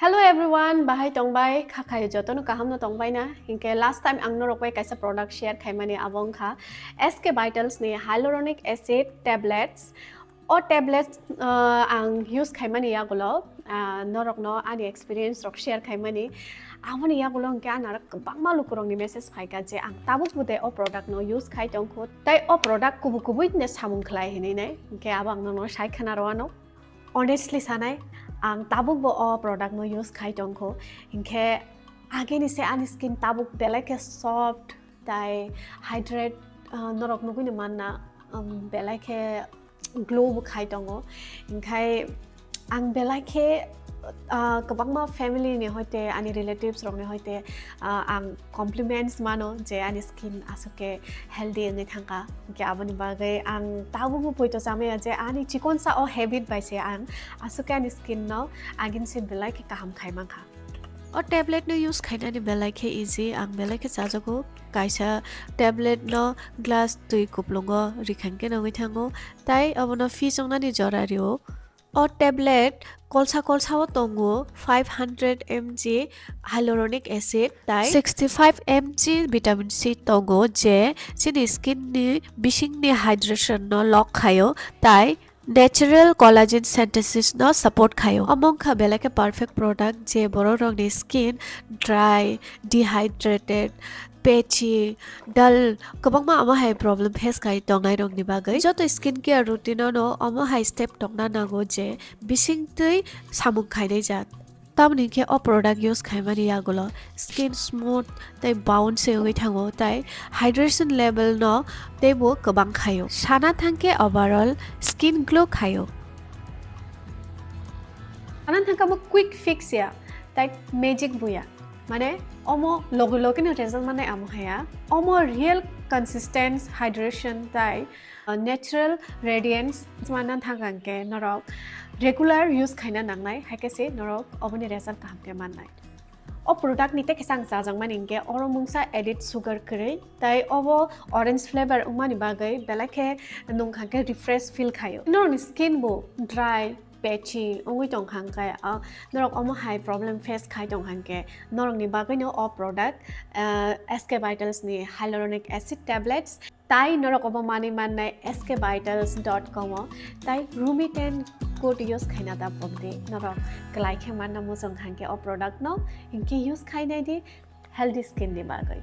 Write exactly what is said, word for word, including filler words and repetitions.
Hello everyone, bahai tongbai, kha khai jotono kaham no tongbai na? Hinkhe last time ang norok bai kaisa product share khaimani, abo wngkha S K Vitals ni hyaluronic acid tablets. O tablets, uh, ang use khaimani yagulo, uh, norokno ani experience rok share khaimani. Aboni yagulo hinkhe anaro kwbangma lukurokni message phaikha je ang tabuk bude o product no use khai tongkhu, tai o product kubu kubui ne samung khlai hinwi nai. Hinkhe abo ang nono sai khna rwano. Honestly sanai, ang tabukbo o product no use khai tongkhu. Hinkhe ageni se ani skin tabuk belai khe soft tai hydrate, uh, norok nugui no manna, um, belai khe glow bo khai tongo. Hinkhe ang belai khe, uh, kwbangma family ni hoite, ani relatives rok ni hoite, uh, ang compliments mano je ani skin aswk khe healthy wngwi thangkha. Hinkhe aboni bagwi ang tabukbo poito chamaya je ani chikonsa o habit bai se ang aswk khe ani skin no agini se belai khe kaham khai mankha. O tablet no use khainani belai khe easy, ang belai khe chajago. Kaisa tablet no glass twi kuplungo rikhankhe nugwi thango, tai obono phi chongnani jora rio. O tablet kolsa kolsa o tongo five hundred M G hyaluronic acid tai sixty-five M G vitamin C tongo, je chini skin ni bising ni hydration no lock khaio tai natural collagen synthesis no support khaio. Omo wngkha belai khe perfect product je borok rok ni skin dry, dehydrated, patchy, dull, kwbangma omo hai problem face khai tongnai rok ni bagwi. Joto skin care routine o no omo hai step tongna nango je bising twi samung khainai jat. Tamoni khe o product use khaimani yagulo skin smooth tai bouncy wngwi thango, tai hydration level no teibo kwbang khaio. Sana thangkhe overall skin glow khaio. Sana thangkhe bo quick fix ya, tai magic bo ya. Mane omo logi logi no result mane amo haya. Omo real consistent hydration tai uh, natural radiance manna thang khe norok regular use khaina nangnai, hai khe se norok oboni result kaham khe mannai. O product ni tei khe ang chajakmani hinkhe oro mungsa added sugar kwrwi, tai obo orange flavor wngmani bagwi belai khe nung kha khe refresh feel khaio. Norokni skin bo dry, patchy wngwi tong kha hinkhe, uh, norok omo hai problem face khai tong kha hinkhe norokni bagwino o product, uh, S K Vitals ni hyaluronic acid tablets. Tai norok obo manwi mannai S K vitals dot com o, tai Rumi ten code use khaina da pokdi, norok kwlai khe manna muchung hangkhe o product no hinkhe use khainai di healthy skin ni bagwi.